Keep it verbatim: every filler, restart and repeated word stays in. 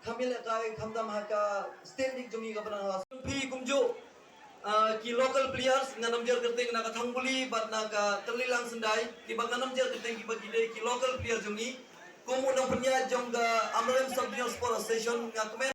Kham ïalehkai khamtam ha ka state league jong ngi kaba nang la. Phi kumjuh, ah, ki local players, ngan ym jer kyrteng, na ka Thangbuli bad na ka Tyrlilang Syndai, kiba ngan ym jer kyrteng, kiba ki dei ki local players jong ngi. Kum u nongpynïaid jong ka Amlarem Sub Junior Sport Association, nga kmen